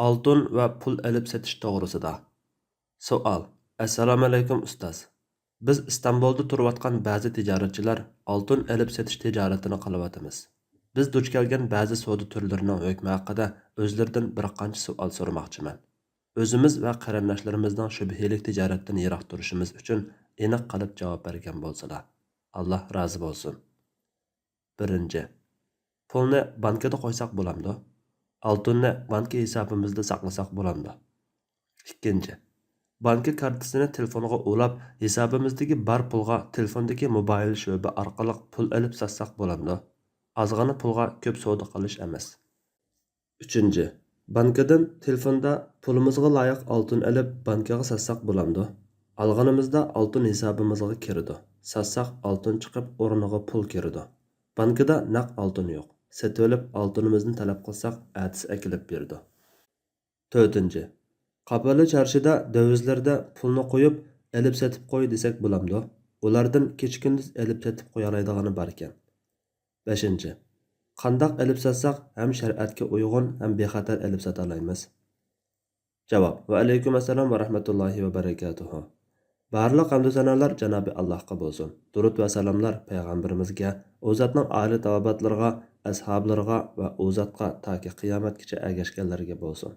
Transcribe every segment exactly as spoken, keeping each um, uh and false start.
ئالتۇن ۋە پۇل ئېلىپ سېتىش توغرىسىدا. سوئال. ئەسسالامۇئەلەيكۇم ئۇستاز. بىز ئىستانبۇلدا تۇرۇۋاتقان بەزى تىجارەتچىلەر ئالتۇن ئېلىپ سېتىش تىجارىتىنى قىلىۋاتىمىز. بىز دۇچ كەلگەن بەزى سودا تۈرلىرىنىڭ ھۆكمى ھەققىدە ئۆزلىرىدىن بىر قانچە سوئال سورىماقچىمەن. ئۆزىمىز ۋە قېرىنداشلىرىمىزنىڭ شۈبھىلىك تىجارەتتىن يىراق تۇرۇشىمىز ئۈچۈن ئېنىق قىلىپ جاۋاب بەرگەن بولسىلا. ئاللا رازى بولسۇن. بىرىنچى، پۇلنى بانكىدا قويساق بولامدۇ؟ ئالتۇننى بانكا ھېسابىمىزدا ساقلىساق بولامدۇ؟ ئىككىنچى، بانكا كارتىسىنى تېلېفونغا ئۇلاپ، ھېسابىمىزدىكى بار پۇلغا تېلېفوندىكى موبايىل شۆبە ئارقىلىق پۇل ئېلىپ ساتساق بولامدۇ؟ ئازغىنە پۇلغا كۆپ سودا قىلىش ئەمەس. ئۈچىنچى، بانكىدىن تېلېفوندا پۇلىمىزغا لايىق ئالتۇن ئېلىپ بانكىغا ساتساق بولامدۇ؟ ئالغىنىمىزدا ئالتۇن ھېسابىمىزغا كىرىدۇ، ساتساق ئالتۇن چىقىپ ئورنىغا پۇل كىرىدۇ. بانكىدا نەق ئالتۇن يوق، سېتىۋېلىپ ئالتۇنىمىزنى تەلەپ قىلساق ئەتىسى ئەكېلىپ بېرىدۇ. تۆتىنچى، قاپارلى چارشىدا دۆۋىزلەردە پۇلنى قويۇپ ئېلىپ سېتىپ قوي دېسەك بولامدۇ؟ ئۇلاردىن كېچە كۈندۈز ئېلىپ سېتىپ قويالايدىغىنى باركەن. بەشىنچى، قانداق ئېلىپ ساتساق ھەم شەرىئەتكە ئۇيغۇن ھەم بىخەتەر ئېلىپ ساتالايمىز؟ جاۋاب. ۋەئەلەيكۇم ئەسسالام ۋە رەھمەتۇللاھى ۋە بەرەكاتۇھۇ. بارلىق ھەمدۇ سانالار جانابى ئاللاھقا بولسۇن. دۇرۇت ۋە سالاملار پەيغەمبىرىمىزگە، ئۇ زاتنىڭ ئائىلە تاۋابىئاتلىرىغا، ئەسھابلىرىغا ۋە ئۇ زاتقا تاكى قىيامەتكىچە ئەگەشكەنلەرگە بولسۇن.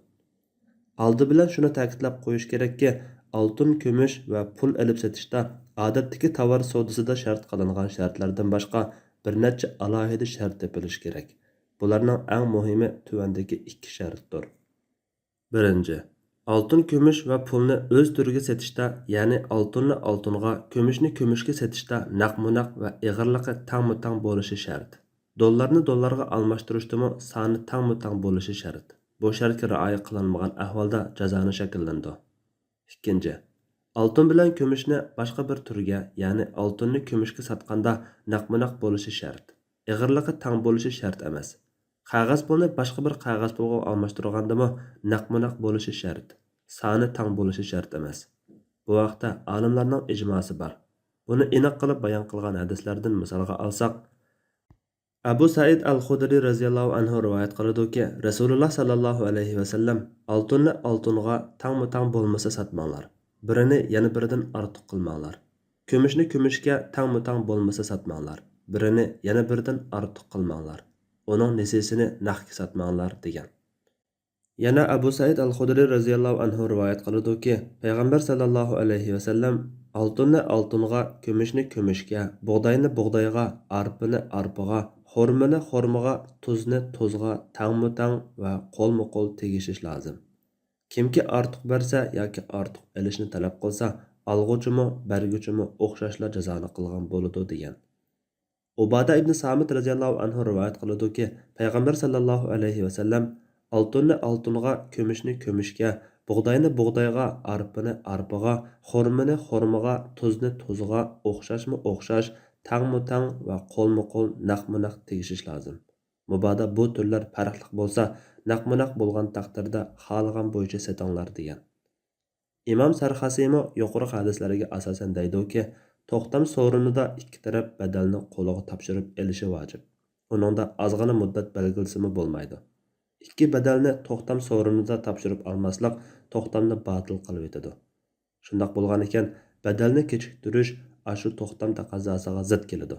ئالدى بىلەن شۇنى تەكىتلەپ قويۇش كېرەككى، ئالتۇن، كۈمۈش ۋە پۇل ئېلىپ سېتىشتا ئادەتتىكى تاۋار سودىسىدا شەرت قىلىنغان شەرتلەردىن باشقا بىر نەچچە ئالاھىدە شەرت تېپىلىشى كېرەك. بۇلارنىڭ ئەڭ مۇھىمى تۆۋەندىكى ئىككى شەرتتۇر. بىرىنچى، ئالتۇن، كۈمۈش ۋە پۇلنى ئۆز تۈرىگە سېتىشتا، يەنى ئالتۇننى ئالتۇنغا، كۈمۈشنى كۈمۈشكە سېتىشتا نەقمۇ نەق ۋە ئېغىرلىقى تەڭمۇ تەڭ بولۇشى شەرت. دوللارنى دوللارغا ئالماشتۇرۇشتىمۇ سانى تەڭمۇ تەڭ بولۇشى شەرت. بۇ شەرتكە رىئايە قىلىنمىغان ئەھۋالدا جازانى شەكىللىنىدۇ. ئىككىنچى، ئالتۇن بىلەن كۈمۈشنى باشقا بىر تۈرگە، يەنى ئالتۇننى كۈمۈشكە ساتقاندا نەقمۇ نەق بولۇشى شەرت. ئېغىرلىقى تەڭ بولۇشى شەرت ئەمەس. قەغەز پۇلنى باشقا بىر قەغەز پۇلغا ئالماشتۇرغاندىمۇ نەقمۇ نەق بولۇشى شەرت. سانى تەڭ بولۇشى شەرت ئەمەس. بۇ ھەقتە ئالىملارنىڭ ئىجماسى بار. بۇنى ئېنىق قىلىپ بايان قىلغان ھەدىسلەردىن مىسالغا ئالساق، ئەبۇ سەئىد ئەل خۇدرى رەزىياللاھۇ ئەنھۇ رىۋايەت قىلىدۇكى، رەسۇلۇللا ساللاللاھۇ ئەلەيھى ۋەسەللەم، ئالتۇننى ئالتۇنغا تەڭمۇ تەڭ بولمىسا ساتماڭلار، بىرىنى يەنە بىرىدىن ئارتۇق قىلماڭلار. كۈمۈشنى كۈمۈشكە تەڭمۇ تەڭ بولمىسا ساتماڭلار، بىرىنى يەنە بىرىدىن ئارتۇق قىلماڭلار. ئۇنىڭ نېسىسىنى نەقكە ساتماڭلار، دېگەن. يەنە ئەبۇ سەئىد ئەل خۇدرى رەزىياللاھۇ ئەنھۇ رىۋايەت قىلىدۇكى، پەيغەمبەر ساللاللاھۇ ئەلەيھى ۋەسەللەم، ئالتۇننى ئالتۇنغا، كۈمۈشنى كۈمۈشكە، بۇغداينى بۇغدايغا، ئارپىنى ئارپىغا، خورمىنى خورمىغا، تۇزنى تۇزغا تەڭمۇ تەڭ ۋە قولمۇ قول تېگىشىش لازىم. كىمكى ئارتۇق بەرسە ياكى ئارتۇق ئېلىشنى تەلەپ قىلسا، ئالغۇچىمۇ، بەرگۈچىمۇ ئوخشاشلا جازانى قىلغان بولىدۇ، دېگەن. ئۇبادە ئىبنى سامىت رەزىياللاھۇ ئەنھۇ رىۋايەت قىلىدۇكى، پەيغەمبەر ساللاللاھۇ ئەلەيھى ۋەسەللەم، ئالتۇننى ئالتۇنغا، كۈمۈشنى كۈمۈشكە، بۇغداينى بۇغدايغا، ئارپىنى ئارپىغا، خورمىنى خورمىغا، تۇزنى تۇزغا ئوخشاشمۇ ئوخشاش، تەڭمۇ تەڭ ۋە قولمۇ قول، نەقمۇ نەق تېگىشىش لازىم. مۇبادا بۇ تۈرلەر پەرقلىق بولسا، نەقمۇ نەق بولغان تەقدىردە خالىغان بويىچە سېتىڭلار، دېگەن. ئىمام سەرخەسىمۇ يۇقىرىقى ھەدىسلەرگە ئاساسەن دەيدۇكى، توختام سورۇنىدا ئىككى تەرەپ بەدەلنى قولىغا تاپشۇرۇپ ئېلىشى ۋاجىپ. ئۇنىڭدا ئازغىنە مۇددەت بەلگىلىسىمۇ بولمايدۇ. ئىككى بەدەلنى توختام سورۇنىدا تاپشۇرۇپ ئالماسلىق توختامنى باتىل قىلىۋېتىدۇ. شۇنداق بولغانىكەن، بەدەلنى كېچىكتۈرۈش ئاشۇ توختام تەقەززاسىغا زىت كېلىدۇ.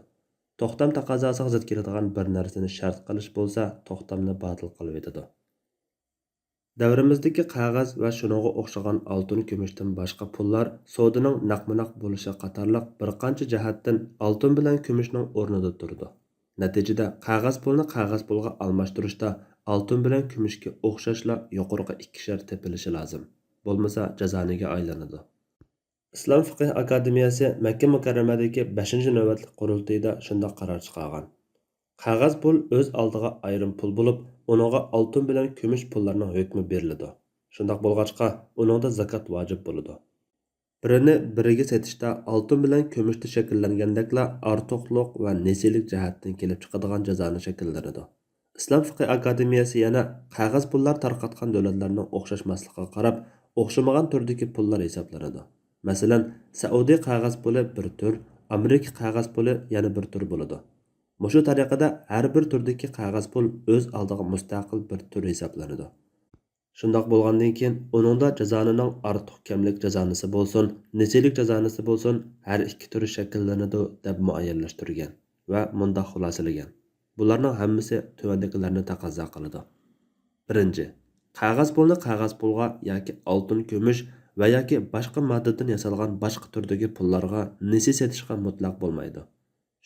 توختام تەقەززاسىغا زىت كېلىدىغان بىر نەرسىنى شەرت قىلىش بولسا توختامنى باتىل قىلىۋېتىدۇ. دەۋرىمىزدىكى قەغەز ۋە شۇنىڭغا ئوخشىغان ئالتۇن، كۈمۈشتىن باشقا پۇللار سودىنىڭ نەقمۇ نەق بولۇشى قاتارلىق بىر قانچە جەھەتتىن ئالتۇن بىلەن كۈمۈشنىڭ ئورنىدا تۇرىدۇ. نەتىجىدە، قەغەز پۇلنى قەغەز پۇلغا ئالماشتۇرۇشتا ئالتۇن بىلەن كۈمۈشكە ئوخشاشلا يۇقىرىقى ئىككى شەرت تېپىلىشى لازىم. بولمىسا، جازانىگە ئايلىنىدۇ. ئىسلام فىقىھ ئاكادېمىيەسى مەككە مۇكەررەمەدىكى بەشىنچى نۆۋەتلىك قۇرۇلتىيىدا شۇنداق قارار چىقارغان. قەغەز پۇل ئۆز ئالدىغا ئايرىم پۇل بولۇپ، ئۇنىڭغا ئالتۇن بىلەن كۈمۈش پۇللارنىڭ ھۆكمى بېرىلىدۇ. شۇنداق بولغاچقا، ئۇنىڭدا زاكات ۋاجىپ بولىدۇ. بىرىنى بىرىگە سېتىشتا ئالتۇن بىلەن كۈمۈشتە شەكىللەنگەندەكلا ئارتۇقلۇق ۋە نېسىلىك جەھەتتىن كېلىپ چىقىدىغان جازانى شەكىللىنىدۇ. ئىسلام فىقھى ئاكادېمىيەسى يەنە قەغەز پۇللار تارقاتقان دۆلەتلەرنىڭ ئوخشاشماسلىقىغا قاراپ، ئوخشىمىغان تۈردىكى پۇللار ھېسابلىنىدۇ. مەسىلەن، سەئۇدى قەغەز پۇلى بىر تۈر، ئامېرىكا قەغەز پۇلى يەنە بىر تۈر بولىدۇ. مۇشۇ تەرىقىدە ھەر بىر تۈردىكى قەغەز پۇل ئۆز ئالدىغا مۇستەقىل بىر تۈر ھېسابلىنىدۇ. شۇنداق بولغاندىن كېيىن، ئۇنىڭدا جازانىنىڭ ئارتۇق كەملىك جازانىسى بولسۇن، نېسىلىك جازانىسى بولسۇن، ھەر ئىككى تۈرى شەكىللىنىدۇ، دەپ مۇئەييەنلەشتۈرگەن ۋە مۇنداق خۇلاسىلىگەن: بۇلارنىڭ ھەممىسى تۆۋەندىكىلەرنى تەقەززا قىلىدۇ. بىرىنچى، قەغەز پۇلنى قەغەز پۇلغا ياكى ئالتۇن، كۈمۈش ۋە ياكى باشقا ماددىدىن ياسالغان باشقا تۈردىكى پۇللارغا نېسى سېتىشقا مۇتلەق بولمايدۇ.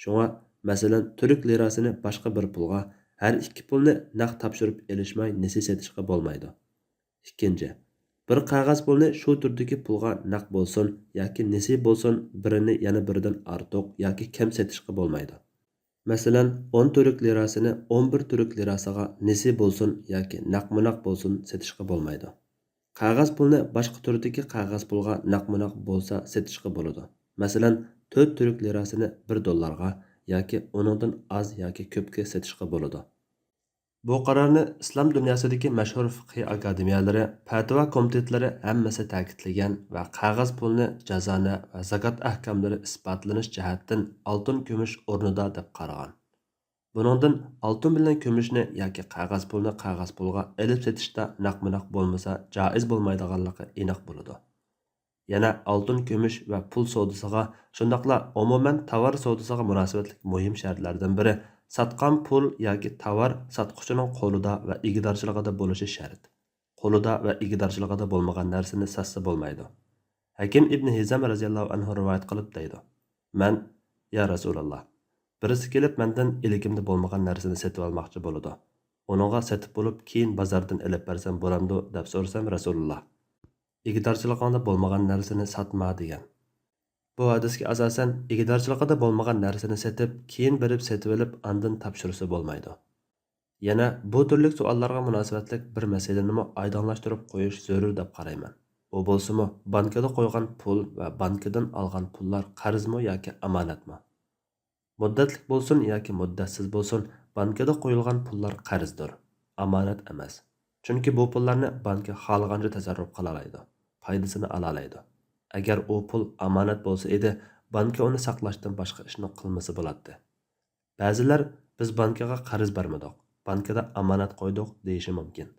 شۇڭا، مەسىلەن، تۈرك لىراسىنى باشقا بىر پۇلغا، ھەر ئىككى پۇلنى نەق تاپشۇرۇپ ئېلىشماي نېسى سېتىشقا بولمايدۇ. ئىككىنچى، بىر قەغەز پۇلنى شۇ تۈردىكى پۇلغا نەق بولسۇن ياكى نېسى بولسۇن، بىرىنى يەنە بىرىدىن ئارتۇق ياكى كەم سېتىشقا بولمايدۇ. مەسىلەن، ئون تۈرك لىراسىنى ئون بىر تۈرك لىراسىغا نېسى بولسۇن ياكى نەقمۇنەق بولسۇن سېتىشقا بولمايدۇ. قەغەز پۇلنى باشقا تۈردىكى قەغەز پۇلغا نەقمۇنەق بولسا سېتىشقا بولىدۇ. مەسىلەن، تۆت تۈرك لىراسىنى بىر دوللارغا ياكى ئۇنىڭدىن ئاز ياكى كۆپكە سېتىشقا بولىدۇ. بۇ قارارنى ئىسلام دۇنياسىدىكى مەشھۇر فىقھىي ئاكادېمىيەلىرى، پەتىۋا كومىتېتلىرى ھەممىسى تەكىتلىگەن ۋە قەغەز پۇلنى جازانە ۋە زاكات ئەھكاملىرى ئىسپاتلىنىش جەھەتتىن ئالتۇن، كۈمۈش ئورنىدا دەپ قارىغان. بۇنىڭدىن ئالتۇن بىلەن كۈمۈشنى ياكى قەغەز پۇلنى قەغەز پۇلغا ئېلىپ سېتىشتا نەقمۇنەق بولمىسا جائىز بولمايدىغانلىقى ئېنىق بولىدۇ. يەنە ئالتۇن، كۈمۈش ۋە پۇل سودىسىغا، شۇنداقلا ئومۇمەن تاۋار سودىسىغا مۇناسىۋەتلىك مۇھىم شەرتلەردىن بىرى، ساتقان پۇل ياكى تاۋار ساتقۇچىنىڭ قولىدا ۋە ئىگىدارچىلىقىدا بولۇشى شەرت. قولىدا ۋە ئىگىدارچىلىقىدا بولمىغان نەرسىنى ساتسا بولمايدۇ. ھەكىم ئىبن ھىزام رەزىياللاھۇ ئەنھۇ رىۋايەت قىلىپ دەيدۇ: مەن، يا رەسۇلاللا، بىرسى كېلىپ مەندىن ئىلكىمدە بولمىغان نەرسىنى سېتىۋالماقچى بولىدۇ. ئۇنىڭغا سېتىپ بولۇپ، كېيىن بازاردىن ئېلىپ بەرسەم بولامدۇ؟ دەپ سورىسام، رەسۇلاللا، ئىگىدارچىلىقىڭدا بولمىغان نەرسىنى ساتما، دېگەن. بۇ ھەدىسكە ئاساسەن، ئىگىدارچىلىقىدا بولمىغان نەرسىنى سېتىپ، كېيىن بېرىپ سېتىۋېلىپ، ئاندىن تاپشۇرسا بولمايدۇ. يەنە بۇ تۈرلۈك سوئاللارغا مۇناسىۋەتلىك بىر مەسىلىنىمۇ ئايدىڭلاشتۇرۇپ قويۇش زۆرۈر دەپ قارايمەن. ئۇ بولسىمۇ، بانكىدا قويغان پۇل ۋە بانكىدىن ئالغان پۇللار قەرزمۇ ياكى ئامانەتمۇ؟ مۇددەتلىك بولسۇن ياكى مۇددەتسىز بولسۇن، بانكىدا قويۇلغان پۇللار قەرزدۇر، ئامانەت ئەمەس. چۈنكى بۇ پۇللارنى بانكا خالىغانچە تەسەررۇپ قىلالايدۇ، پايدىسىنى ئالالايدۇ. ئەگەر ئۇ پۇل ئامانەت بولسا ئىدى، بانكا ئۇنى ساقلاشتىن باشقا ئىشنى قىلمىسا بولاتتى. بەزىلەر، بىز بانكىغا قەرز بەرمىدۇق، بانكىدا ئامانەت قويدۇق، دېيىشى مۇمكىن.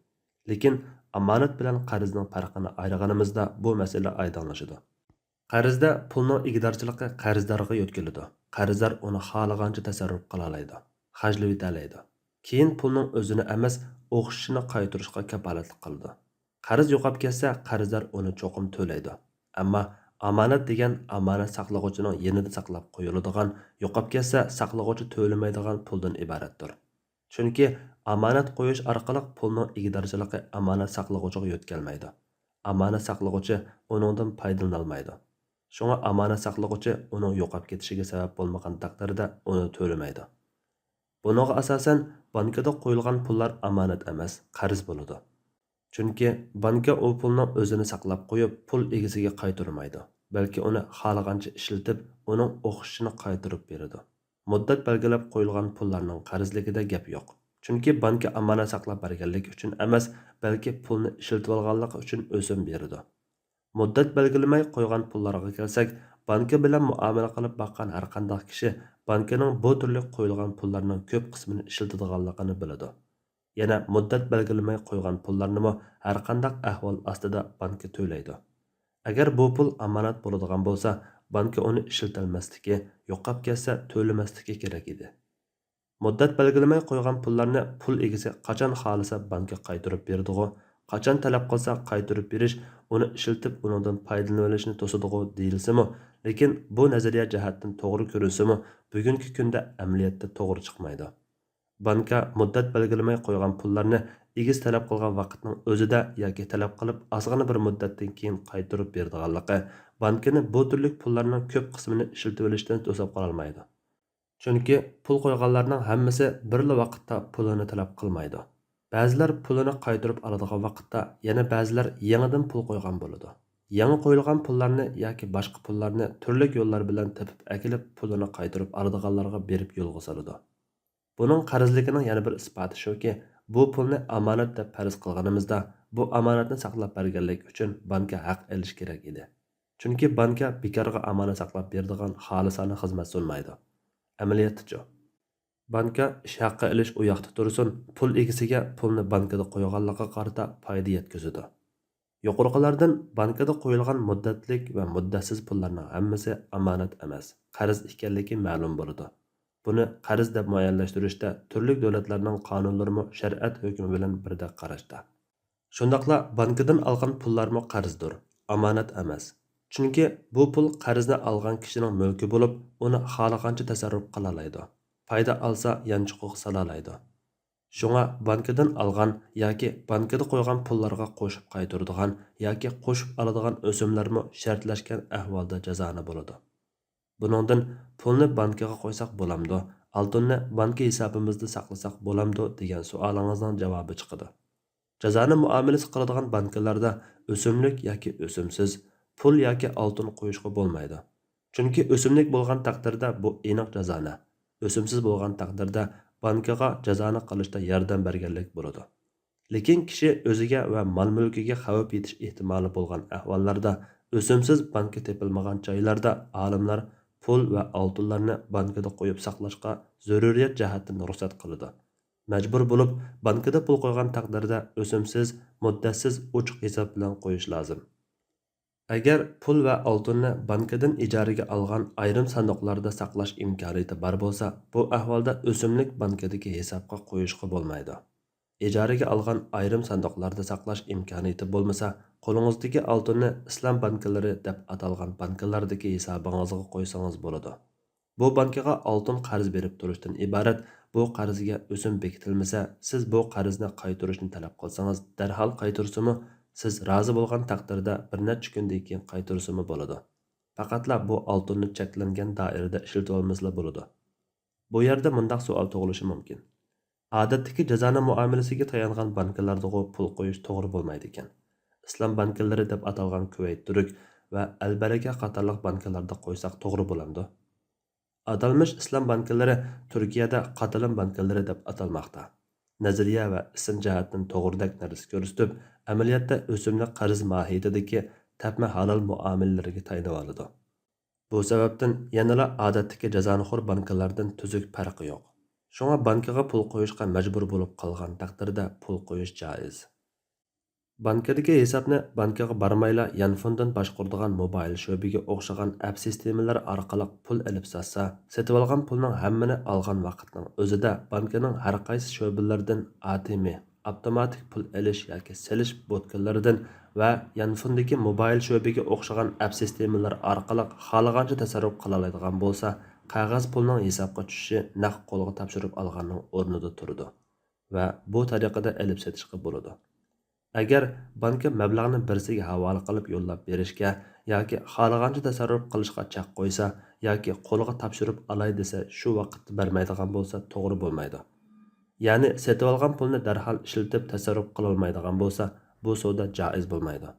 لېكىن ئامانەت بىلەن قەرزنىڭ پەرقىنى ئايرىغىنىمىزدا بۇ مەسىلە ئايدىڭلىشىدۇ. قەرزدە پۇلنىڭ ئىگىدارچىلىقى قەرزدارغا يۆتكىلىدۇ. قەرزدار ئۇنى خالىغانچە تەسەررۇپ قىلالايدۇ، خەجلىۋېتەلەيدۇ. كېيىن پۇلنىڭ ئۆزىنى ئەمەس، ئوخشىشىنى قايتۇرۇشقا كاپالەتلىك قىلىدۇ. قەرز يوقاپ كەتسە، قەرزدار ئۇنى چوقۇم تۆلەيدۇ. ئەمما ئامانەت دېگەن ئامانەت ساقلىغۇچىنىڭ يېنىدا ساقلاپ قويۇلىدىغان، يوقاپ كەتسە ساقلىغۇچى تۆلىمەيدىغان پۇلدىن ئىبارەتتۇر. چۈنكى ئامانەت قويۇش ئارقىلىق پۇلنىڭ ئىگىدارچىلىقى ئامانەت ساقلىغۇچىغا يۆتكەلمەيدۇ. ئامانەت ساقلىغۇچى ئۇنىڭدىن پايدىلىنالمايدۇ. شۇڭا ئامانەت ساقلىغۇچى ئۇنىڭ يوقاپ كېتىشىگە سەۋەب بولمىغان تەقدىردە ئۇنى تۆلىمەيدۇ. بۇنىڭغا ئاساسەن، بانكىدا قويۇلغان پۇللار ئامانەت ئەمەس، قەرز بولىدۇ. چۈنكى بانكا ئۇ پۇلنىڭ ئۆزىنى ساقلاپ قويۇپ، پۇل ئىگىسىگە قايتۇرمايدۇ، بەلكى ئۇنى خالىغانچە ئىشلىتىپ، ئۇنىڭ ئوخشىشىنى قايتۇرۇپ بېرىدۇ. مۇددەت بەلگىلەپ قويۇلغان پۇللارنىڭ قەرزلىكىدە گەپ يوق. چۈنكى بانكا ئامانەت ساقلاپ بەرگەنلىكى ئۈچۈن ئەمەس، بەلكى پۇلنى ئىشلىتىۋالغانلىقى ئۈچۈن ئۆسۈم بېرىدۇ. مۇددەت بەلگىلىمەي قويغان پۇللارغا كەلسەك، بانكا بىلەن مۇئامىلە قىلىپ باققان ھەرقانداق كىشى بانكىنىڭ بۇ تۈرلۈك قويۇلغان پۇللارنىڭ كۆپ قىسمىنى ئىشلىتىدىغانلىقىنى بىلىدۇ. يەنە مۇددەت بەلگىلىمەي قويغان پۇللارنىمۇ ھەرقانداق ئەھۋال ئاستىدا بانكا تۆلەيدۇ. ئەگەر بۇ پۇل ئامانەت بولىدىغان بولسا، بانكا ئۇنى ئىشلىتەلمەسلىكى، يوقاپ كەتسە تۆلىمەسلىكى كېرەك ئىدى. مۇددەت بەلگىلىمەي قويغان پۇللارنى پۇل ئىگىسى قاچان خالىسا بانكىغا قايتۇرۇپ بېرىدىغۇ، قاچان تەلەپ قىلسا قايتۇرۇپ بېرىش، ئۇنى ئىشلىتىپ ئۇنىڭدىن پايدىلىنىۋېلىشنى توسىدىغۇ دېيىلسىمۇ، لېكىن بۇ نەزەرىيە جەھەتتىن توغرا كۆرۈنسىمۇ، بۈگۈنكى كۈندە ئەمەلىيەتتە توغرا چىقمايدۇ. بانكا مۇددەت بەلگىلىمەي قويغان پۇللارنى ئىگىسى تەلەپ قىلغان ۋاقىتنىڭ ئۆزىدە ياكى تەلەپ قىلىپ ئازغىنا بىر مۇددەتتىن كېيىن قايتۇرۇپ بېرىدىغانلىقى، بانكىنى بۇ تۈرلۈك پۇللارنىڭ كۆپ قىسمىنى ئىشلىتىۋېلىشتىن توسۇپ قالالمايدۇ. چۈنكى پۇل قويغانلارنىڭ ھەممىسى بىرلا ۋاقىتتا پۇلىنى تەلەپ قىلمايدۇ. بەزىلەر پۇلىنى قايتۇرۇپ ئالىدىغان ۋاقىتتا، يەنە بەزىلەر يېڭىدىن پۇل قويغان بولىدۇ. يېڭى قويۇلغان پۇللارنى ياكى باشقا پۇللارنى تۈرلۈك يوللار بىلەن تېپىپ ئەكېلىپ، پۇلىنى قايتۇرۇپ ئالىدىغانلارغا بېرىپ يولغا سالىدۇ. بۇنىڭ قەرزلىكىنىڭ يەنە بىر ئىسپاتى شۇكى، بۇ پۇلنى ئامانەت دەپ پەرز قىلغىنىمىزدا، بۇ ئامانەتنى ساقلاپ بەرگەنلىكى ئۈچۈن بانكا ھەق ئېلىشى كېرەك ئىدى. چۈنكى بانكا بىكارغا ئامانەت ساقلاپ بېرىدىغان خالىسانە خىزمەت سۇنمايدۇ. ئەمەلىيەتتىچۇ؟ بانكا ئىش ھەققى ئېلىش ئۇياقتا تۇرسۇن، پۇل ئىگىسىگە پۇلنى بانكىدا قويغانلىقىغا قارىتا پايدا يەتكۈزىدۇ. يۇقىرىقىلاردىن بانكىدا قويۇلغان مۇددەتلىك ۋە مۇددەتسىز پۇللارنىڭ ھەممىسى ئامانەت ئەمەس، قەرز ئىكەنلىكى مەلۇم بولىدۇ. بۇنى قەرز دەپ مۇئەييەنلەشتۈرۈشتە تۈرلۈك دۆلەتلەرنىڭ قانۇنلىرىمۇ شەرىئەت ھۆكمى بىلەن بىردەك قاراشتا. شۇنداقلا بانكىدىن ئالغان پۇللارمۇ قەرزدۇر، ئامانەت ئەمەس. چۈنكى بۇ پۇل قەرزنى ئالغان كىشىنىڭ مۈلكى بولۇپ، ئۇنى خالىغانچە تەسەررۇپ قىلالايدۇ. پايدا ئالسا يانچۇقىغا سالالايدۇ. شۇڭا بانكىدىن ئالغان ياكى بانكىدا قويغان پۇللارغا قوشۇپ قايتۇرىدىغان ياكى قوشۇپ ئالىدىغان ئۆسۈملەرمۇ شەرتلەشكەن ئەھۋالدا جازانە بولىدۇ. بۇنىڭدىن پۇلنى بانكىغا قويساق بولامدۇ، ئالتۇننى بانكا ھېسابىمىزدا ساقلىساق بولامدۇ دېگەن سوئالىڭىزنىڭ جاۋابى چىقىدۇ. جازانە مۇئامىلىسى قىلىدىغان بانكىلاردا ئۆسۈملۈك ياكى ئۆسۈمسىز، پۇل ياكى ئالتۇن قويۇشقا بولمايدۇ. چۈنكى ئۆسۈملۈك بولغان تەقدىردە بۇ ئېنىق جازانە، ئۆسۈمسىز بولغان تەقدىردە بانكىغا جازانە قىلىشتا ياردەم بەرگەنلىك بولىدۇ. لېكىن كىشى ئۆزىگە ۋە مال-مۈلكىگە خەۋپ يېتىش ئېھتىمالى بولغان ئەھۋاللاردا ئۆسۈمسىز بانكا تېپىلمىغان جايلاردا ئالىملار پۇل ۋە ئالتۇنلارنى بانكىدا قويۇپ ساقلاشقا زۆرۈرىيەت جەھەتتىن رۇخسەت قىلىدۇ. مەجبۇر بولۇپ بانكىدا پۇل قويغان تەقدىردە ئۆسۈمسىز، مۇددەتسىز ئوچۇق ھېساب بىلەن قويۇش لازىم. ئەگەر پۇل ۋە ئالتۇننى بانكىدىن ئىجارىگە ئالغان ئايرىم ساندۇقلاردا ساقلاش ئىمكانىيىتى بار بولسا، بۇ ئەھۋالدا ئۆسۈملۈك بانكىدىكى ھېسابقا قويۇشقا بولمايدۇ. ئىجارىگە ئالغان ئايرىم ساندۇقلاردا ساقلاش ئىمكانىيىتى بولمىسا، قولىڭىزدىكى ئالتۇننى ئىسلام بانكىلىرى دەپ ئاتالغان بانكىلاردىكى ھېسابىڭىزغا قويسىڭىز بولىدۇ. بۇ بانكىغا ئالتۇن قەرز بېرىپ تۇرۇشتىن ئىبارەت. بۇ قەرزگە ئۆسۈم بېكىتىلمىسە، سىز بۇ قەرزنى قايتۇرۇشنى تەلەپ قىلسىڭىز، دەرھال قايتۇرسىمۇ، سىز رازى بولغان تەقدىردە بىر نەچچە كۈندىن كېيىن قايتۇرسىمۇ بولىدۇ. پەقەتلا بۇ ئالتۇننى چەكلەنگەن دائىرىدە ئىشلىتىۋالمىسىلا بولىدۇ. بۇ يەردە مۇنداق سوئال تۇغۇلۇشى مۇمكىن. ئادەتتىكى جازانە مۇئامىلىسىگە تايانغان بانكىلاردىغۇ پۇل قويۇش توغرا بولمايدىكەن. ئىسلام بانكىلىرى دەپ ئاتالغان كۇۋەيت تۈرك ۋە ئەلبەرىكە قاتارلىق بانكىلاردا قويساق توغرا بولامدۇ؟ ئاتالمىش ئىسلام بانكىلىرى تۈركىيەدە قاتىلىم بانكىلىرى دەپ ئاتالماقتا. نەزەرىيە ۋە ئىسىم جەھەتتىن توغرىدەك نەرسە كۆرسىتىپ، ئەمەلىيەتتە ئۆسۈملۈك قەرز ماھىيىتىدىكى تەپمە ھالال مۇئامىلىلىرىگە تايىنىۋالىدۇ. بۇ سەۋەبتىن يەنىلا ئادەتتىكى جازانىخور بانكىلاردىن تۈزۈك پەرقى يوق. شۇڭا بانكىغا پۇل قويۇشقا مەجبۇر بولۇپ قالغان تەقدىردە پۇل قويۇش جائىز. بانكىدىكى ھېسابنى بانكىغا بارمايلا يانفوندىن باشقۇرىدىغان موبايىل شۆبىگە ئوخشىغان ئەپ سىستېمىلىرى ئارقىلىق پۇل ئېلىپ ساتسا، سېتىۋالغان پۇلنىڭ ھەممىنى ئالغان ۋاقىتنىڭ ئۆزىدە بانكىنىڭ ھەر قايسى شۆبىلىرىدىن ئا تې ئېم، ئاپتوماتىك پۇل ئېلىش ياكى سېلىش بوتكىلىرىدىن ۋە يانفوندىكى موبايىل شۆبىگە ئوخشىغان ئەپ سىستېمىلىرى ئارقىلىق خالىغانچە تەسەررۇپ قىلالايدىغان بولسا، قەغەز پۇلنىڭ ھېسابقا چۈشۈشى نەق قولغا تاپشۇرۇپ ئالغاننىڭ ئورنىدا تۇرىدۇ ۋە بۇ تەرىقىدە ئېلىپ سېتىشقا بولىدۇ. ئەگەر بانكا مەبلەغنى بىرسىگە ھاۋالە قىلىپ يوللاپ بېرىشكە ياكى خالىغانچە تەسەررۇپ قىلىشقا چەك قويسا ياكى قولىغا تاپشۇرۇپ ئالاي دېسە، شۇ ۋاقىتتا بەرمەيدىغان بولسا توغرا بولمايدۇ. يەنى سېتىۋالغان پۇلنى دەرھال ئىشلىتىپ تەسەررۇپ قىلالمايدىغان بولسا، بۇ سودا جائىز بولمايدۇ.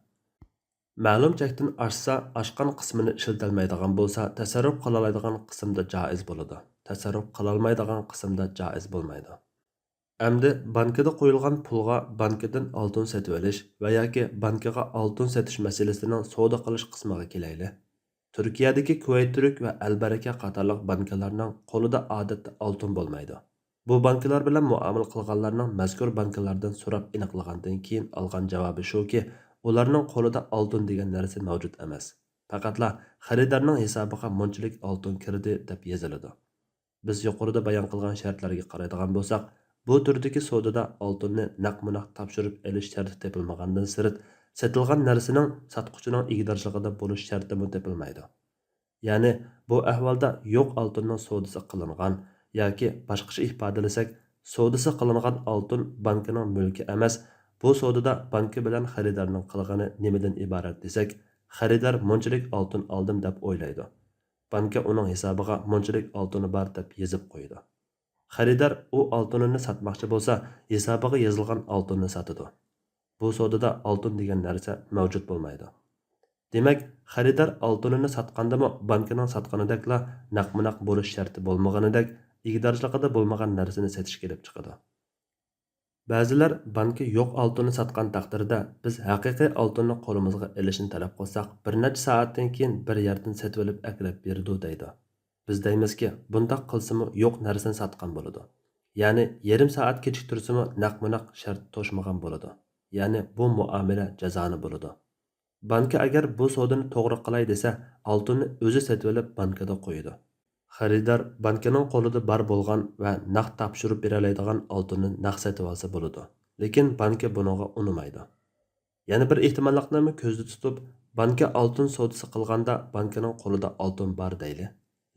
مەلۇم چەكتىن ئاشسا، ئاشقان قىسمىنى ئىشلىتەلمەيدىغان بولسا، تەسەررۇپ قىلالايدىغان قىسىمدا جائىز بولىدۇ، تەسەررۇپ قىلالمايدىغان قىسىمدا جائىز بولمايدۇ. ئەمدى بانكىدا قويۇلغان پۇلغا بانكىدىن ئالتۇن سېتىۋېلىش ۋە ياكى بانكىغا ئالتۇن سېتىش مەسىلىسىنىڭ سودا قىلىش قىسمىغا كېلەيلى. تۈركىيەدىكى كۇۋەيت تۈرك ۋە ئەلبەرىكە قاتارلىق بانكىلارنىڭ قولىدا ئادەتتە ئالتۇن بولمايدۇ. بۇ بانكىلار بىلەن مۇئامىلە قىلغانلارنىڭ مەزكۇر بانكىلاردىن سوراپ ئېنىقلىغاندىن كېيىن ئالغان جاۋابى شۇكى، ئۇلارنىڭ قولىدا ئالتۇن دېگەن نەرسە مەۋجۇت ئەمەس. پەقەتلا خېرىدارنىڭ ھېسابىغا مۇنچىلىك ئالتۇن كىردى دەپ يېزىلىدۇ. بىز يۇقىرىدا بايان قىلغان شەرتلەرگە قارايدىغان بولساق، بۇ تۈردىكى سودىدا ئالتۇننى نەق مۇنەق تاپشۇرۇپ ئېلىش شەرتى تېپىلمىغاندىن سىرت، سېتىلغان نەرسىنىڭ ساتقۇچىنىڭ ئىگىدارچىلىقىدا بولۇش شەرتىمۇ تېپىلمايدۇ. يەنى، بۇ ئەھۋالدا يوق ئالتۇننىڭ سودىسى قىلىنغان ياكى باشقىچە ئىپادىلىسەك، سودىسى قىلىنغان ئالتۇن بانكىنىڭ مۈلكى ئەمەس، بۇ سودىدا بانكا بىلەن خېرىدارنىڭ قىلغىنى نېمىدىن ئىبارەت دېسەك، خېرىدار مۇنچىلىك ئالتۇن ئالدىم دەپ ئويلايدۇ. بانكا ئۇنىڭ ھېسابىغا مۇنچىلىك ئالتۇنى بار دەپ يېزىپ قويىدۇ. خېرىدار ئۇ ئالتۇنىنى ساتماقچى بولسا، ھېسابىغا يېزىلغان ئالتۇننى ساتىدۇ. بۇ سودىدا ئالتۇن دېگەن نەرسە مەۋجۇت بولمايدۇ. دېمەك، خېرىدار ئالتۇنىنى ساتقاندىمۇ بانكىنىڭ ساتقىنىدەكلا نەقمۇنەق بولۇش شەرتى بولمىغىنىدەك، ئىگىدارچىلىقىدا بولمىغان نەرسىنى سېتىشكە ئېلىپ چىقىدۇ. بەزىلەر بانكا يوق ئالتۇننى ساتقان تەقدىردە، بىز ھەقىقىي ئالتۇننى قولىمىزغا ئېلىشنى تەلەپ قىلساق، بىر نەچچە سائەتتىن كېيىن بىر يەردىن سېتىۋېلىپ ئەكېلىپ بېرىدۇ، دەيدۇ. بىز دەيمىزكى، بۇنداق قىلسىمۇ يوق نەرسىنى ساتقان بولىدۇ. يەنى يېرىم سائەت كېچىكتۈرسىمۇ نەق مۇنەق شەرت توشمىغان بولىدۇ. يەنى بۇ مۇئامىلە جازانە بولىدۇ. بانكا ئەگەر بۇ سودىنى توغرا قىلاي دېسە، ئالتۇننى ئۆزى سېتىۋېلىپ بانكىدا قويىدۇ. خېرىدار بانكىنىڭ قولىدا بار بولغان ۋە نەق تاپشۇرۇپ بېرەلەيدىغان ئالتۇننى نەق سېتىۋالسا بولىدۇ. لېكىن بانكا بۇنىڭغا ئۇنىمايدۇ. يەنە بىر ئېھتىماللىقنىمۇ كۆزدە تۇتۇپ، بانكا ئالتۇن سودىسى قىلغاندا بانكىنىڭ قولىدا ئالتۇن بار دەيلى.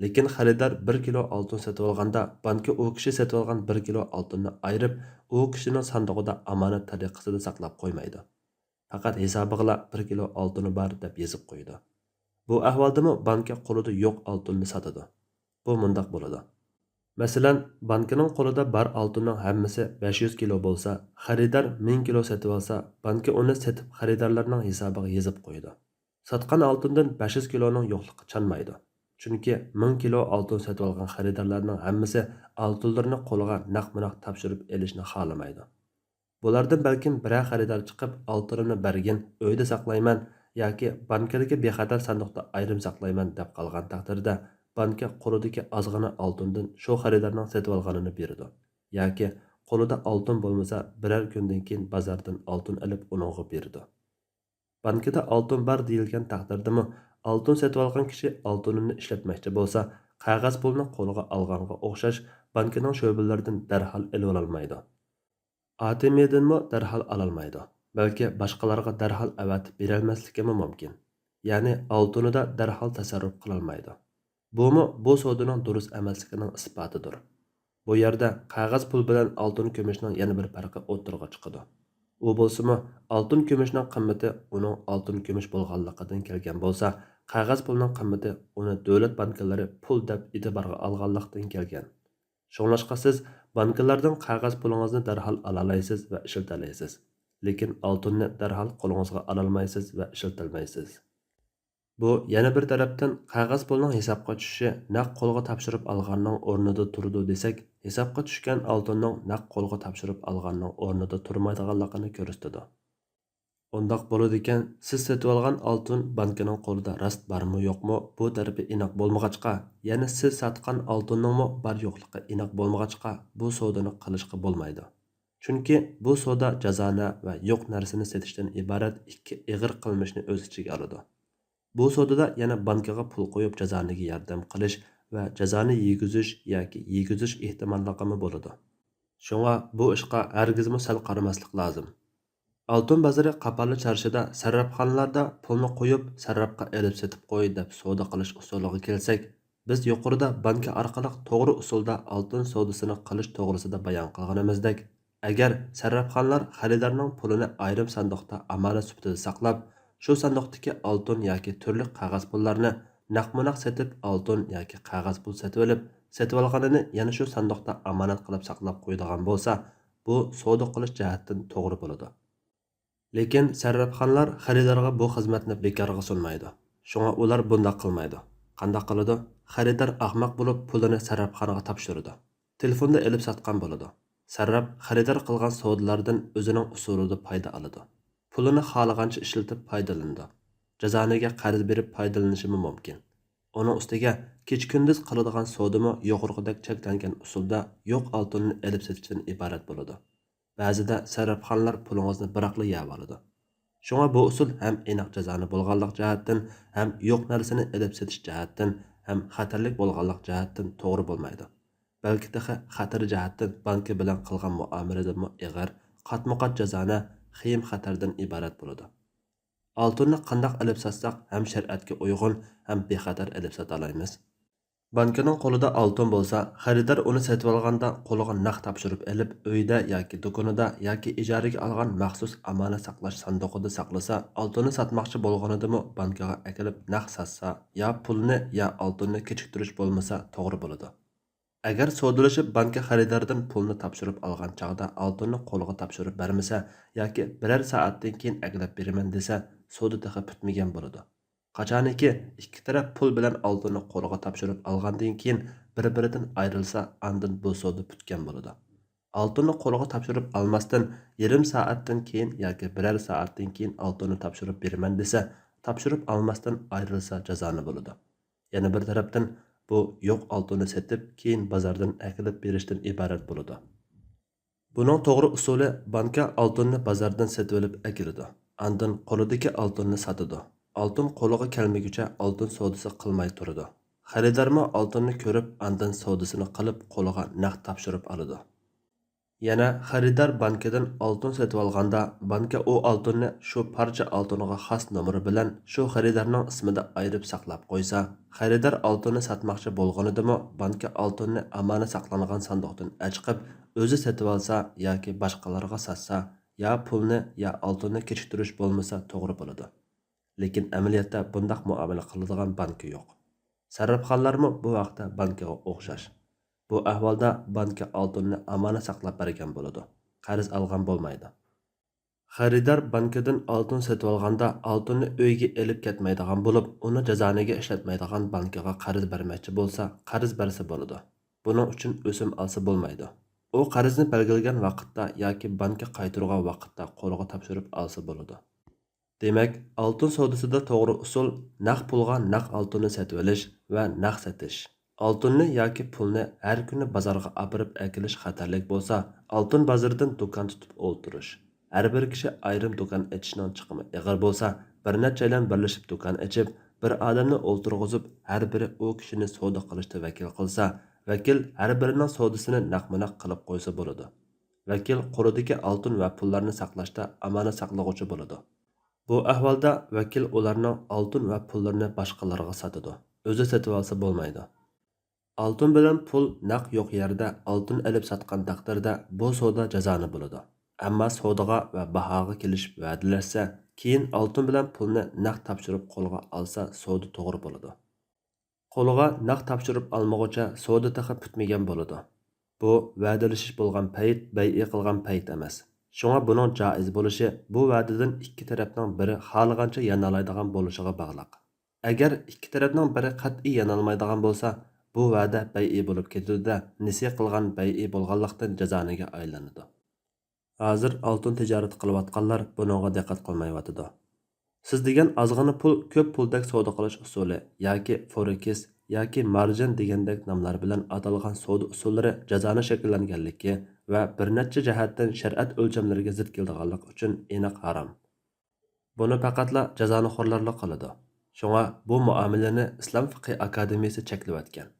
لېكىن خېرىدار بىر كىلو ئالتۇن سېتىۋالغاندا بانكا ئۇ كىشى سېتىۋالغان بىر كىلو ئالتۇننى ئايرىپ، ئۇ كىشىنىڭ ساندۇقىدا ئامانەت تەرىقىسىدە ساقلاپ قويمايدۇ. پەقەت ھېسابىغىلا بىر كىلو ئالتۇنى بار دەپ يېزىپ قويىدۇ. بۇ ئەھۋالدىمۇ بانكا قولىدا يوق ئالتۇننى ساتىدۇ. بۇ مۇنداق بولىدۇ. مەسىلەن، بانكىنىڭ قولىدا بار ئالتۇننىڭ ھەممىسى بەش يۈز كىلو بولسا، خېرىدار مىڭ كىلو سېتىۋالسا، بانكا ئۇنى سېتىپ خېرىدارلارنىڭ ھېسابىغا يېزىپ قويىدۇ. ساتقان ئالتۇندىن بەش يۈز كىلونىڭ يوقلۇقى چانمايدۇ. چۈنكى مىڭ كىلو ئالتۇن سېتىۋالغان خېرىدارلارنىڭ ھەممىسى ئالتۇنلىرىنى قولىغا نەق مۇنەق تاپشۇرۇپ ئېلىشنى خالىمايدۇ. بۇلاردىن بەلكىم بىرەر خېرىدار چىقىپ، ئالتۇنۇمنى بەرگىن، ئۆيدە ساقلايمەن ياكى بانكىدىكى بىخەتەر ساندۇقتا ئايرىم ساقلايمەن دەپ قالغان تەقدىردە، بانكا قولىدىكى ئازغىنە ئالتۇندىن شۇ خېرىدارنىڭ سېتىۋالغىنىنى بېرىدۇ ياكى قولىدا ئالتۇن بولمىسا، بىرەر كۈندىن كېيىن بازاردىن ئالتۇن ئېلىپ ئۇنىڭغا بېرىدۇ. بانكىدا ئالتۇن بار دېيىلگەن تەقدىردىمۇ، ئالتۇن سېتىۋالغان كىشى ئالتۇنىنى ئىشلەتمەكچى بولسا، قەغەز پۇلنى قولىغا ئالغانغا ئوخشاش بانكىنىڭ شۆبىلىرىدىن دەرھال ئېلىۋالالمايدۇ. ئا تى ئېمدىنمۇ دەرھال ئالالمايدۇ، بەلكى باشقىلارغا دەرھال ئەۋەتىپ بېرەلمەسلىكىمۇ مۇمكىن. يەنى ئالتۇنىدا دەرھال تەسەررۇپ قىلالمايدۇ. بۇمۇ بۇ سودىنىڭ دۇرۇس ئەمەسلىكىنىڭ ئىسپاتىدۇر. بۇ يەردە قەغەز پۇل بىلەن ئالتۇن كۈمۈشنىڭ يەنە بىر پەرقى ئوتتۇرىغا چىقىدۇ. ئۇ بولسىمۇ، ئالتۇن كۈمۈشنىڭ قىممىتى ئۇنىڭ ئالتۇن كۈمۈش بولغانلىقىدىن كەلگەن بولسا، قەغەز پۇلنىڭ قىممىتى ئۇنى دۆلەت بانكىلىرى پۇل دەپ ئېتىبارغا ئالغانلىقتىن كەلگەن. شۇڭلاشقا سىز بانكىلاردىن قەغەز پۇلىڭىزنى دەرھال ئالالايسىز ۋە ئىشلىتەلەيسىز، لېكىن ئالتۇننى دەرھال قولىڭىزغا ئالالمايسىز ۋە ئىشلىتەلمەيسىز. بۇ يەنە بىر تەرەپتىن قەغەز پۇلنىڭ ھېسابقا چۈشۈشى نەق قولغا تاپشۇرۇپ ئالغاننىڭ ئورنىدا تۇرىدۇ دېسەك، ھېسابقا چۈشكەن ئالتۇننىڭ نەق قولغا تاپشۇرۇپ ئالغاننىڭ ئورنىدا تۇرمايدىغانلىقىنى كۆرسىتىدۇ. ئۇنداق بولىدىكەن، سىز سېتىۋالغان ئالتۇن بانكىنىڭ قولىدا راست بارمۇ يوقمۇ، بۇ تەرىپى ئېنىق بولمىغاچقا، يەنە سىز ساتقان ئالتۇننىڭمۇ بار يوقلۇقى ئېنىق بولمىغاچقا، بۇ سودىنى قىلىشقا بولمايدۇ. چۈنكى بۇ سودا جازانە ۋە يوق نەرسىنى سېتىشتىن ئىبارەت ئىككى ئېغىر قىلمىشنى ئۆز ئىچىگە ئالىدۇ. بۇ سودىدا يەنە بانكىغا پۇل قويۇپ جازانىگە ياردەم قىلىش ۋە جازانى يېگۈزۈش ياكى يېگۈزۈش ئېھتىماللىقىمۇ بولىدۇ. شۇڭا بۇ ئىشقا ھەرگىزمۇ سەل قارىماسلىق لازىم. ئالتۇن بازىرى قاپاللى چارشىدا سەررەپخانىلاردا پۇلنى قويۇپ، سەررەپقا ئېلىپ سېتىپ قوي دەپ سودا قىلىش ئۇسۇلىغا كەلسەك، بىز يۇقىرىدا بانكا ئارقىلىق توغرا ئۇسۇلدا ئالتۇن سودىسىنى قىلىش توغرىسىدا بايان قىلغىنىمىزدەك، ئەگەر سەررەپخانلار خېرىدارنىڭ پۇلىنى ئايرىم ساندۇقتا ئامانەت سۈپىتىدە ساقلاپ، شۇ ساندۇقتىكى ئالتۇن ياكى تۈرلۈك قەغەز پۇللارنى نەق مۇنەق سېتىپ، ئالتۇن ياكى قەغەز پۇل سېتىۋېلىپ، سېتىۋالغىنىنى يەنە شۇ ساندۇقتا ئامانەت قىلىپ ساقلاپ قويىدىغان بولسا، بۇ سودا قىلىش جەھەتتىن توغرا بولىدۇ. لېكىن سەررەپخانلار خېرىدارغا بۇ خىزمەتنى بىكارغا سۇنمايدۇ. شۇڭا ئۇلار بۇنداق قىلمايدۇ. قانداق قىلىدۇ؟ خېرىدار ئاخماق بولۇپ، پۇلىنى سەررەپخانىغا تاپشۇرىدۇ. تېلېفوندا ئېلىپ ساتقان بولىدۇ. سەررەپ خېرىدار قىلغان سودىلاردىن ئۆزىنىڭ ئۇسۇلىدا پايدا ئالىدۇ. پۇلىنى خالىغانچە ئىشلىتىپ پايدىلىنىدۇ. جازانىگە قەرز بېرىپ پايدىلىنىشىمۇ مۇمكىن. ئۇنىڭ ئۈستىگە كېچە-كۈندۈز قىلىدىغان سودىمۇ يۇقىرىقىدەك چەكلەنگەن ئۇسۇلدا يوق ئالتۇننى ئېلىپ سېتىشتىن ئىبارەت بولىدۇ. بەزىدە سەررەپخانلار پۇلىڭىزنى بىراقلا يەۋالىدۇ. شۇڭا بۇ ئۇسۇل ھەم ئېنىق جازانە بولغانلىق جەھەتتىن، ھەم يوق نەرسىنى ئېلىپ سېتىش جەھەتتىن، ھەم خەتەرلىك بولغانلىق جەھەتتىن توغرا بولمايدۇ. بەلكى تېخى خەتەر جەھەتتىن بانكا بىلەن قىلغان مۇئامىلىدىنمۇ ئېغىر، قاتمۇقات جازانە، خېيىم-خەتەردىن ئىبارەت بولىدۇ. ئالتۇننى قانداق ئېلىپ ساتساق ھەم شەرىئەتكە ئۇيغۇن، ھەم بىخەتەر ئېلىپ ساتالايمىز؟ بانكىنىڭ قولىدا ئالتۇن بولسا، خېرىدار ئۇنى سېتىۋالغاندا قولىغا نەق تاپشۇرۇپ ئېلىپ، ئۆيىدە ياكى دۇكىنىدا ياكى ئىجارىگە ئالغان مەخسۇس ئامانەت ساقلاش ساندۇقىدا ساقلىسا، ئالتۇننى ساتماقچى بولغىنىدىمۇ بانكىغا ئەكېلىپ نەق ساتسا، يا پۇلنى، يا ئالتۇننى كېچىكتۈرۈش بولمىسا توغرا بولىدۇ. ئەگەر سودىلىشىپ بانكا خېرىداردىن پۇلنى تاپشۇرۇپ ئالغان چاغدا ئالتۇننى قولىغا تاپشۇرۇپ بەرمىسە ياكى بىرەر سائەتتىن كېيىن ئەكېلىپ بېرىمەن دېسە، سودا تېخى پۈتمىگەن بولىدۇ. قاچانكى ئىككى تەرەپ پۇل بىلەن ئالتۇننى قولىغا تاپشۇرۇپ ئالغاندىن كېيىن بىر-بىرىدىن ئايرىلسا، ئاندىن بۇ سودا پۈتكەن بولىدۇ. ئالتۇننى قولىغا تاپشۇرۇپ ئالماستىن، يېرىم سائەتتىن كېيىن ياكى بىرەر سائەتتىن كېيىن ئالتۇننى تاپشۇرۇپ بېرىمەن دېسە، تاپشۇرۇپ ئالماستىن ئايرىلسا جازانە بولىدۇ. يەنە بىر تەرەپتىن، بۇ يوق ئالتۇننى سېتىپ، كېيىن بازاردىن ئەكېلىپ بېرىشتىن ئىبارەت بولىدۇ. بۇنىڭ توغرا ئۇسۇلى، بانكا ئالتۇننى بازاردىن سېتىۋېلىپ ئەكېلىدۇ. ئاندىن قولىدىكى ئالتۇننى ساتىدۇ. ئالتۇن قولىغا كەلمىگۈچە ئالتۇن سودىسى قىلماي تۇرىدۇ. خېرىدارمۇ ئالتۇننى كۆرۈپ، ئاندىن سودىسىنى قىلىپ، قولىغا نەق تاپشۇرۇپ ئالىدۇ. يەنە خېرىدار بانكىدىن ئالتۇن سېتىۋالغاندا، بانكا ئۇ ئالتۇننى شۇ پارچە ئالتۇنغا خاس نومۇرى بىلەن شۇ خېرىدارنىڭ ئىسمىدا ئايرىپ ساقلاپ قويسا، خېرىدار ئالتۇننى ساتماقچى بولغىنىدىمۇ، بانكا ئالتۇننى ئامانەت ساقلانغان ساندۇقتىن ئەچىقىپ، ئۆزى سېتىۋالسا ياكى باشقىلارغا ساتسا، يا پۇلنى، يا ئالتۇننى كېچىكتۈرۈش بولمىسا توغرا بولىدۇ. لېكىن ئەمەلىيەتتە بۇنداق مۇئامىلە قىلىدىغان بانكا يوق. سەررافخانلارمۇ بۇ ھەقتە بانكىغا ئوخشاش. بۇ ئەھۋالدا بانكا ئالتۇننى ئامانەت ساقلاپ بەرگەن بولىدۇ، قەرز ئالغان بولمايدۇ. خېرىدار بانكىدىن ئالتۇن سېتىۋالغاندا، ئالتۇننى ئۆيگە ئېلىپ كەتمەيدىغان بولۇپ، ئۇنى جازانىگە ئىشلەتمەيدىغان بانكىغا قەرز بەرمەكچى بولسا، قەرز بەرسە بولىدۇ. بۇنىڭ ئۈچۈن ئۆسۈم ئالسا بولمايدۇ. ئۇ قەرزنى بەلگىلىگەن ۋاقىتتا ياكى بانكا قايتۇرغان ۋاقىتتا قولىغا تاپشۇرۇپ ئالسا بولىدۇ. دېمەك، ئالتۇن سودىسىدا توغرا ئۇسۇل نەق پۇلغا نەق ئالتۇننى سېتىۋېلىش ۋە نەق سېتىش. ئالتۇننى ياكى پۇلنى ھەر كۈنى بازارغا ئاپىرىپ ئەكېلىش خەتەرلىك بولسا، ئالتۇن بازىرىدىن دۇكان تۇتۇپ ئولتۇرۇش. ھەر بىر كىشى ئايرىم دۇكان ئېچىشنىڭ چىقىمى ئېغىر بولسا، بىر نەچچەيلەن بىرلىشىپ دۇكان ئېچىپ، بىر ئادەمنى ئولتۇرغۇزۇپ، ھەر بىرى ئۇ كىشىنى سودا قىلىشتا ۋەكىل قىلسا، ۋەكىل ھەر بىرىنىڭ سودىسىنى نەقمۇ نەق قىلىپ قويسا بولىدۇ. ۋەكىل قولىدىكى ئالتۇن ۋە پۇللارنى ساقلاشتا ئامانەت ساقلىغۇچى بولىدۇ. بۇ ئەھۋالدا ۋەكىل ئۇلارنىڭ ئالتۇن ۋە پۇللىرىنى باشقىلارغا ساتىدۇ، ئۆزى سېتىۋالسا بولمايدۇ. ئالتۇن بىلەن پۇل نەق يوق يەردە ئالتۇن ئېلىپ ساتقان تەقدىردە، بۇ سودا جازانە بولىدۇ. ئەمما سودىغا ۋە باھاغا كېلىشىپ ۋەدىلەشسە، كېيىن ئالتۇن بىلەن پۇلنى نەق تاپشۇرۇپ قولغا ئالسا، سودا توغرا بولىدۇ. قولىغا نەق تاپشۇرۇپ ئالمىغۇچە سودا تېخى پۈتمىگەن بولىدۇ. بۇ ۋەدىلىشىش بولغان پەيت، بەيئى قىلغان پەيت ئەمەس. شۇڭا بۇنىڭ جائىز بولۇشى بۇ ۋەدىدىن ئىككى تەرەپنىڭ بىرى خالىغانچە يانالايدىغان بولۇشىغا باغلىق. ئەگەر ئىككى تەرەپنىڭ بىرى قەتئىي يانالمايدىغان بولسا، بۇ ۋەدە بەيئى بولۇپ كېتىدۇ-دە، نېسى قىلغان بەيئى بولغانلىقتىن جازانىگە ئايلىنىدۇ. ھازىر ئالتۇن تىجارىتى قىلىۋاتقانلار بۇنىڭغا دىققەت قىلمايۋاتىدۇ. سىز دېگەن ئازغىنە پۇل كۆپ پۇلدەك سودا قىلىش ئۇسۇلى ياكى فورېكس ياكى مارجىن دېگەندەك ناملار بىلەن ئاتالغان سودا ئۇسۇللىرى جازانە شەكىللەنگەنلىكى ۋە بىر نەچچە جەھەتتىن شەرىئەت ئۆلچەملىرىگە زىت كېلىدىغانلىقى ئۈچۈن ئېنىق ھارام. بۇنى پەقەتلا جازانىخورلارلا قىلىدۇ. شۇڭا بۇ مۇئامىلىنى ئىسلام فىقھى ئاكادېمىيىسى چەكلىۋەتكەن.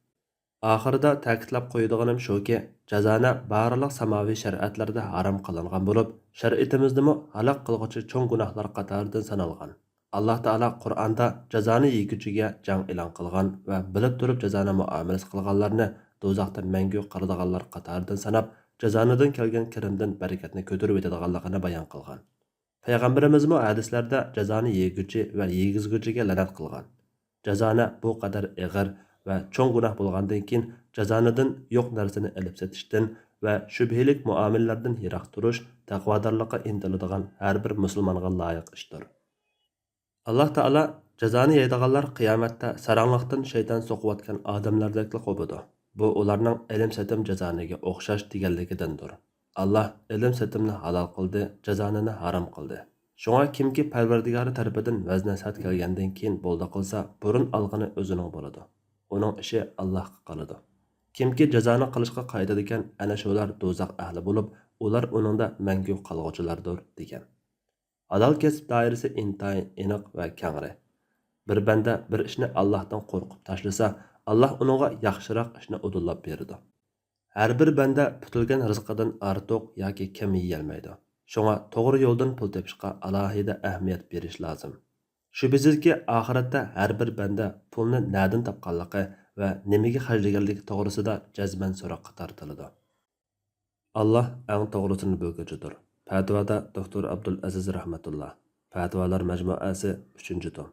ئاخىرىدا تەكىتلەپ قويىدىغىنىم شۇكى، جازانە بارلىق ساماۋى شەرىئەتلەردە ھارام قىلىنغان بولۇپ، شەرىئىتىمىزدىمۇ ھالاك قىلغۇچى چوڭ گۇناھلار قاتارىدىن سانالغان. ئاللاھ تائالا قۇرئاندا جازانى يېگۈچىگە جەڭ ئېلان قىلغان ۋە بىلىپ تۇرۇپ جازانە مۇئامىلىسى قىلغانلارنى دوزاختا مەڭگۈ قالىدىغانلار قاتارىدىن ساناپ، جازانىدىن كەلگەن كىرىمدىن بەرىكەتنى كۆتۈرۈۋېتىدىغانلىقىنى بايان قىلغان. پەيغەمبىرىمىزمۇ ھەدىسلەردە جازانى يېگۈچى ۋە يېگۈزگۈچىگە لەنەت قىلغان. جازانە بۇ قەدەر ئېغىر ۋە چوڭ گۇناھ بولغاندىن كېيىن، جازانىدىن يوق نەرسىنى ئېلىپ سېتىشتىن ۋە شۈبھىلىك مۇئامىلىلەردىن يىراق تۇرۇش تەقۋادارلىققا ئىنتىلىدىغان ھەر بىر مۇسۇلمانغا لايىق ئىشتۇر. ئاللاھ تائالا جازانى يەيدىغانلار قىيامەتتە ساراڭلىقتىن شەيتان سوقۇۋاتقان ئادەملەردەكلا قوپىدۇ. بۇ ئۇلارنىڭ ئېلىم-سېتىم جازانىگە ئوخشاش دېگەنلىكىدىندۇر. ئاللاھ ئېلىم-سېتىمنى ھالال قىلدى، جازانىنى ھارام قىلدى. شۇڭا كىمكى پەرۋەردىگارى تەرىپىدىن ۋەز-نەسىھەت كەلگەندىن كېيىن بولدى قىلسا، بۇرۇن ئالغىنى ئۆزىنىڭ بولىدۇ. ئۇنىڭ ئىشى ئاللاھقا قالىدۇ. كىمكى جازانى قىلىشقا قايتىدىكەن، ئەنە شۇلار دوزاخ ئەھلى بولۇپ، ئۇلار ئۇنىڭدا مەڭگۈ قالغۇچىلاردۇر، دېگەن. ھالال كەسىپ دائىرىسى ئىنتايىن ئېنىق ۋە كەڭرى. بىر بەندە بىر ئىشنى ئاللاھتىن قورقۇپ تاشلىسا، ئاللاھ ئۇنىڭغا ياخشىراق ئىشنى ئۇدۇللاپ بېرىدۇ. ھەر بىر بەندە پۈتۈلگەن رىزقىدىن ئارتۇق ياكى كەم يېيەلمەيدۇ. شۇڭا توغرا يولدىن پۇل تېپىشقا ئالاھىدە ئەھمىيەت بېرىش لازىم. شۈبھىسىزكى، ئاخىرەتتە ھەر بىر بەندە پۇلنى نەدىن تاپقانلىقى ۋە نېمىگە خەجلىگەنلىكى توغرىسىدا جەزمەن سوراققا تارتىلىدۇ. ئاللاھ ئەڭ توغرىسىنى بىلگۈچىدۇر. پەتىۋادا دوكتور ئابدۇلئەزىز رەھمەتۇللا. پەتىۋالار مەجمۇئەسى، ئۈچىنچى توم.